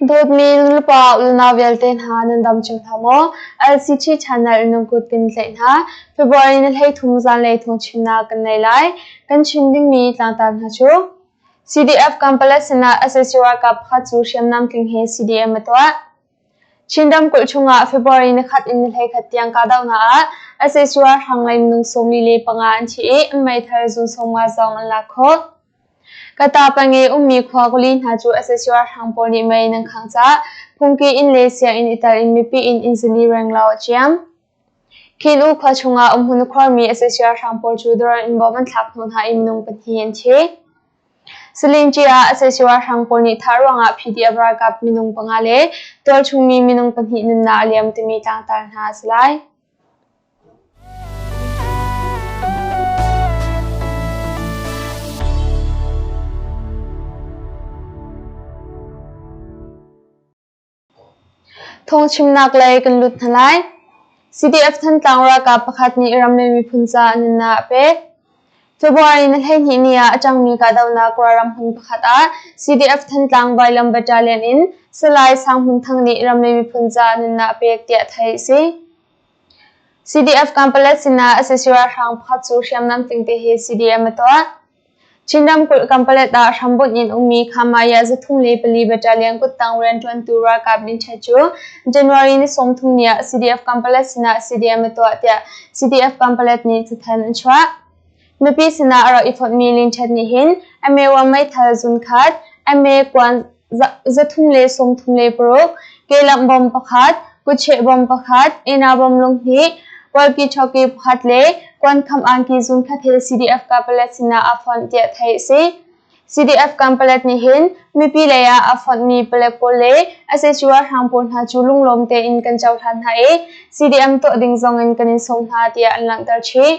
Dawtmi nulepa unau vialte hna nan dam cio hna maw? LCT channel in nan kut kan tlaih hna. February ni 13 zanlei thawngchimnak kan nei lai. Kan chim dingmi tlangtar hna cu CDF Kampala sinah sac ralkap pakhat cu hriamnam tling he CDM a tuah. Chin ramkulh chungah February ni khat in ni 11 tiang kahdohnak ah sac ralhrang lei minung 45 an thi i an meithal zun 50 zong an lak khawh. Kata pange ummi khua kuli hna cu sac ralhrang pawl nih mei nan khangh caah phungki inn le sianginn i tel in mipi inn inn zali renglo a ciam. Khin-U khua chungah umhmun a khuarmi sac ralhrang pawl cu drone in bom an thlak hnawh hna i minung pahnih an thi. Salinci ah sac ralhrang pawl nih thah ruangah PDF ralkap minung panga le tualchung mi minung pahnih nunnak a liam timi tlangtar hna a si lai. Thawngchimnak lei kan lut hna lai. CDF Thantlang ralkap pakhat nih ram le miphun ca nunnak a pek. February ni 12 ni ah a cangmi kahdohnak ralram hmun pakhat ah CDF Thantlang Vailam Battalion in Salai Sang Hmun Thang nih ram le miphun ca nunnak a pek tiah theih a si. CDF Kanpalet sinah sac ralhrang pakhat cu hriamnam tlingte he CDM a tuah. Chin ramkulh Kanpalet ah hrambunh in ummi Khamaya 304 Battalion kuttang rianṭuantu ralkap minṭhet cu January ni 30 ni ah CDF Kanpalet sinah CDM a tuah tiah CDF Kanpalet nih cathanh an chuah. Mipi sinah a rak i fonhmi Linṭhet nih hin MA1 meithal zunkhat, MA kuan 336, kelamh bom pakhat, kutcheh bom pakhat, ena bom lunghnih, walkie-talkie pakhat le kuankham angki zunkhat he CDF Kanpalet sinah aa fonh tiah theih a si. CDF Kanpalet nih hin mipi lei ah aa fonhmi palek pawl le sac ralhrang pawl hna cu lunglawm tein kan cohlan hna i CDM tuah ding zong in kan in sawm hna tiah an langhter chih.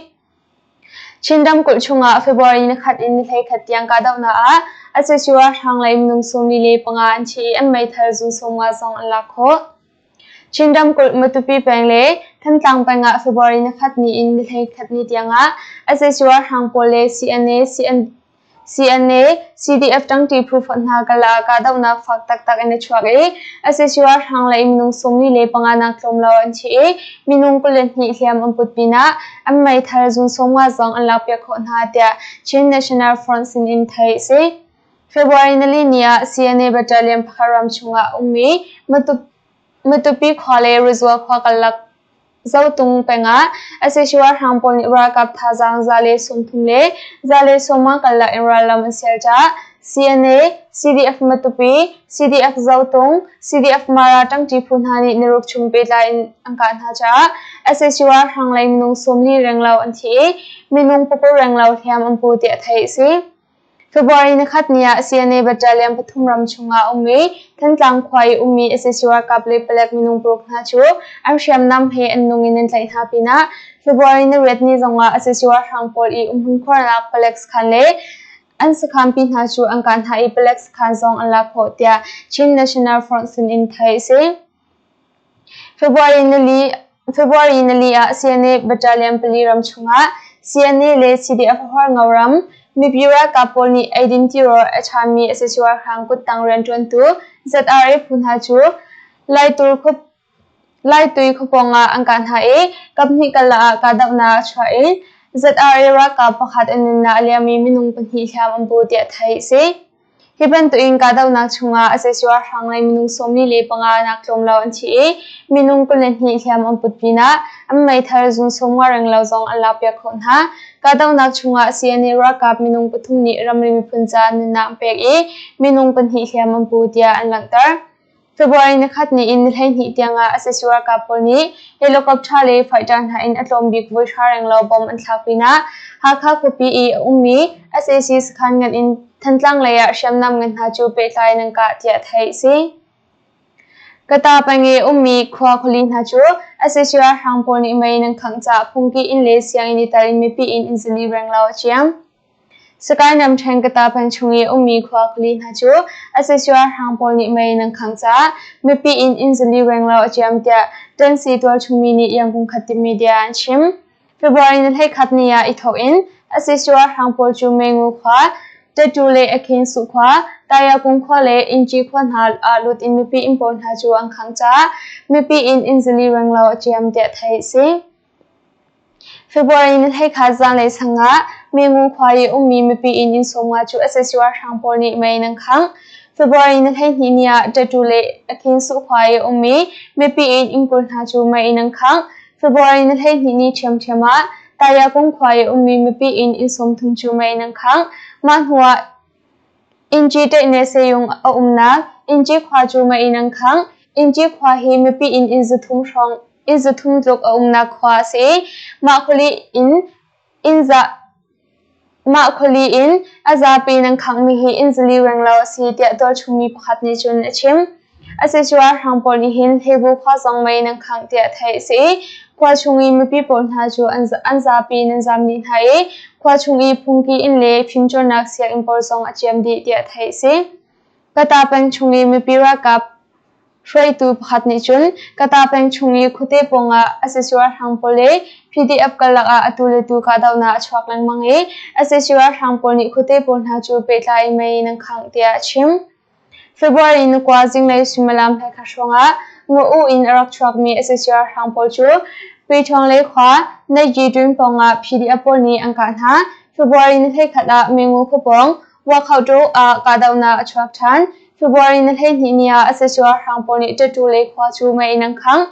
Chin ramkulh chungah February ni khat in ni 11 tiang kahdohnak ah sac ralhrang lei minung 45 an thi i an meithal zun 50 zong an lak khawh. Chin ramkulh Matupi peng le Thantlang peng ah February ni khat ni in ni 11 ni tiangah sac ralhrang pawl le CNA, CN CNA, CDF ṭangṭi phu fonh hna kal ah kahdohnak fak taktak in a chuak i sac ralhrang lei minung 45 nak tlawm lo an thi i minung 22 hliam an put pinah an meithal zun 50 zong an lakpiak khawh hna tiah Chin National Front sinin theih a si. February nili ni ah CNA Battalion pakhat ram chungah a ummi Matupi khua le Rizua khua karlak Zotung peng ah sac ralhrang pawl nih ralkap thazaang 130 le 150 karlak in rallam an sial caah CNA, CDF Matupi, CDF Zotung, CDF Mara ṭangṭi phu hna nih niruk chung pehtlai in an kah hna caah sac ralhrang lei minung 40 renglo an thi i minung 20 renglo hliam an pu tiah theih a si. February ni khat ni ah CNA Battalion pathum ram chungah a um i Thantlang khua i ummi sac ralkap le palek minung paruk hna cu an hriamnam he an nung in an tlaih hna pinah February ni riat ni zongah sac ralhrang pawl i umhmun khuarnak palek sakhan le an sakhanpi hna cu an kah hna i palek sakhan zong an lak khawh tiah Chin National Front sinin theih a si. February nili ah CNA Battalion pali ram chungah CNA le CDF Hualngo ram mipi ralkap pawl nih eidin tirawl a chaanmi sac ralhrang kuttang rianṭuantu ZRA phu hna cu Laitui khuapawng ah an kah hna i kaphnih karlak ah kahdohnak a chuah i ZRA ralkap pakhat a nunnak a liam i minung pahnih hliam an pu tiah theih a si. Hi bantukin kahdohnak chungah sac ralhrang lei minung 45 nak tlawm lo an thi i minung 22 hliam an put pinah an meithal zun 50 renglo zong an lakpiak khawh hna. Kahdohnak chungah CNA ralkap minung pathum nih ramri miphun ca nunnak an pek i minung pahnih hliam an pu tiah an langhter. February ni khat ni in ni 12 tiangah sac ralkap pawl nih helicopter le fighter hna in a tlawm bik voi hra renglo bomb an thlak pinah Hakha khuapi i a ummi sac sakhan ngan in Thantlang lei ah hriamnam ngan hna cu pehtlai in an kah tiah theih a si. Kata peng i ummi khua khuali hna cu sac ralhrang pawl nih mei in an khangh caah phungki inn le sianginn i tel in mipi inn inn zali renglo a ciam. Sakae ramṭhen Kata peng chung i ummi khua khuali hna cu sac ralhrang pawl nih mei in an khangh caah mipi inn inn zali renglo a ciam tiah Tansi tualchung mi nih Yangon Khatte media ah an chim. February ni 11 ni ah i thawk in sac ralhrang pawl cu Mengu khua. Tatu le Akhin Su khua, Tayakung khua le Inci khua hna ah lut in mipi inn pawl hna cu an khangh caah mipi inn inn zali renglo a ciam tiah theih a si. February ni 11 zanlei sang ah Mingu khua i ummi mipi inn inn 50 cu sac ralhrang pawl nih mei an khangh. February ni 12 ni ah Tatu le Akhin Su khua i ummi mipi inn inn 20 hna cu mei in an khangh. February ni 12 ni ṭhiamṭhiam ah Tayakung khua i ummi mipi inn inn 30 cu mei in an khangh. Mah hnuah Inci Ṭeihne Seyung a umnak Inci khua cu mei in an khangh. Inci khua hi mipi inn inn 300 hrawng inn 300 tluk a umnak khua a si i mah khuali in inn za mah khuali in a zapi in an khanghmi hi inn zali renglo a si tiah tualchungmi pakhat nih cun a chim. Asicua hrang pawl nih hin Hebu khua zong mei in an khangh tiah theih a si i khua chung i mipi pawl hna cu an zapi in an zam dih hna i khua chung i phungki inn le fimcawnnak sianginn pawl zong a ciam dih tiah theih a si. Kata peng chung i mipi ralkap hruaitu pakhat nih cun Kata peng chung i khuate pawngah sac ralhrang pawl le PDF karlak ah atu le tu kahdohnak a chuak lengmang i sac ralhrang pawl nih khuate pawl hna cu pehtlai in mei in an khangh tiah a chim. February ni 9 zinglei suimilam 11 hrawngah Nga-u in a rak chuakmi sac ralhrang pawl cu Pyithawng khua Naigyi Dun pawngah PDF pawl nih an kah hna. February ni 11 ah Mingu khua pawng Wakhohtu ah kahdohnak a chuak ṭhan. February ni 12 ni ah sac ralhrang pawl nih Tatu lei khua cu mei in an khangh.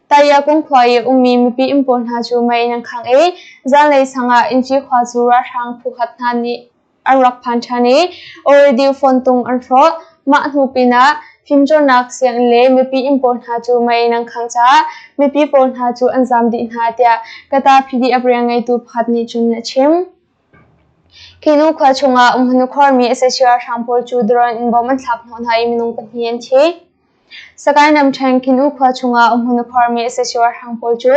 Tayakung khua i ummi mipi inn pawl hna cu mei in an khangh i zanlei sang ah Inci khua cu ralhrang phukhat hna nih an rak phan ṭhan i Ooredoo phone tung an hrawh. Mah hnu pinah fimcawnnak sianginn le mipi inn pawl hna cu mei in an khangh caah mipi pawl hna cu an zaam dih hna tiah Kata PDF rianngeitu pakhat nih cun a chim. Khi nu khua chungah umhmun a khuarmi sac ralhrang pawl cu drone in bom an thlak hnawh hna i minung pahnih an thi. Sagaing ramṭhen Khin-U khua chungah umhmun a khuarmi sac ralhrang pawl cu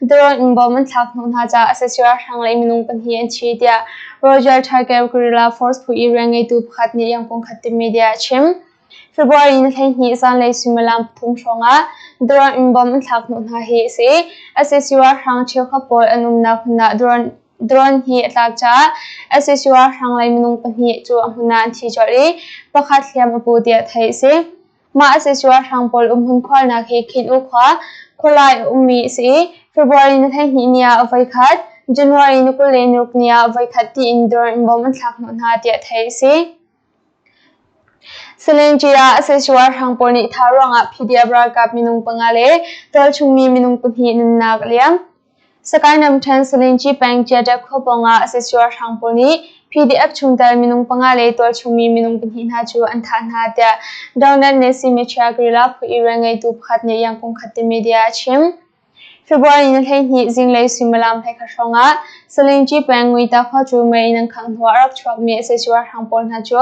drone in bom an thlak hnawh hna caah sac ralhrang lei minung pahnih an thi tiah Royal Tiger Guerrilla Force phu i rianngeitu pakhat nih Yangon Khatte Media a chim. February ni 12 zanlei suimilam 3 hrawngah drone in bom an thlak hnawh hna hi a si. Sac ralhrang cheukhat pawl an umnak hmun ah drone hi a tlak caah sac ralhrang lei minung pahnih cu a hmun ah an thi colh i pakhat hliam a pu tiah theih a si. Mah sac ralhrang pawl umhmun khuarnak hi Khin-U khua, khualai a ummi a si i February ni 12 ni ah voikhat, January ni 26 ni ah voikhat tiin drone in bom an thlak hnawh hna tiah theih a si. Salenci ah sac ralhrang pawl nih thah ruangah PDF ralkap minung panga le tualchungmi minung pahnih nunnak a liam. Sagaing ramṭhen Salenci peng Ciaṭek khua pawngah sac ralhrang pawl nih PDF chungtel minung panga le tualchungmi minung pahnih hna cu an thah hna tiah Donald Nesi-Machia Guerrilla phu i rianngeitu pakhat nih Yangon Khatte Media a chim. February ni 12 zinglei suimilam 11 hrawngah Salingci peng Nguita khua cu mei in an khangh hnuah a rak chuakmi sac ralhrang pawl hna cu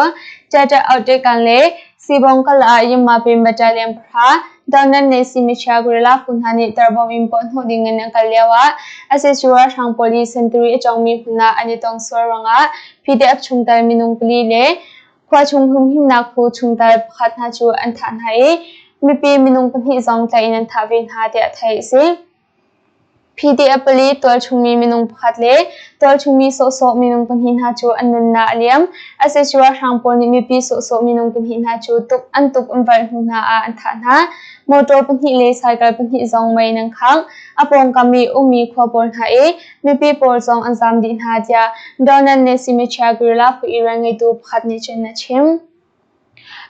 Ṭaṭa Auhtekan le Sibong kal ah Yinmapin Battalion pahra Donan Nesi Michia Guerrilla phu hna nih tarbom in pawhhnawh dingin an kal lioah sac ralhrang pawl i sentari a cawngmi hmun ah an i tong sual ruangah PDF chungtel minung pali le Khuachung humhimnak phu chungtel pakhat hna cu an thah hna i mipi minung pahnih zong tlaih in an thah ve hna tiah theih a si. PDF pali tualchungmi minung pakhat le tualchungmi sawhsawh minung pahnih hna cu an nunnak a liam. Sac ralhrang pawl nih mipi sawhsawh minung pahnih hna cu tuk an tuk an valh hnu hna ah an thah hna. Motor pahnih le cycle pahnih zong mei in an khangh. A pawngkam i ummi khua pawl hna i mipi pawl zong an zaam dih hna tiah Donald Nesimechia Guerrilla phu i rianngeitu pakhat nih cun a chim.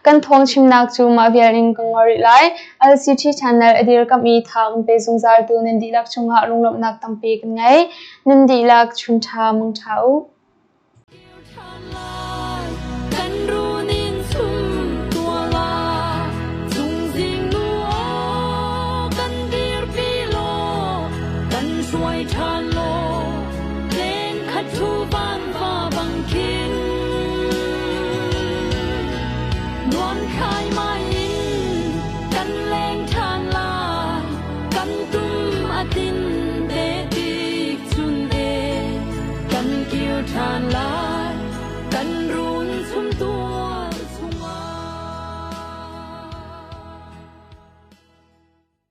Kan thawng chimnak cu mah vial in ka ngol rih lai. LCT channel a dirkamh i tha kan pe zungzaltu nan dihlak cungah lunglawmhnak tampi kan ngei. Nan dihlak chun ṭha mang ṭha u. Kan runin sum tuala cungzing nu aw kan dirpi law kan hruai ṭhan.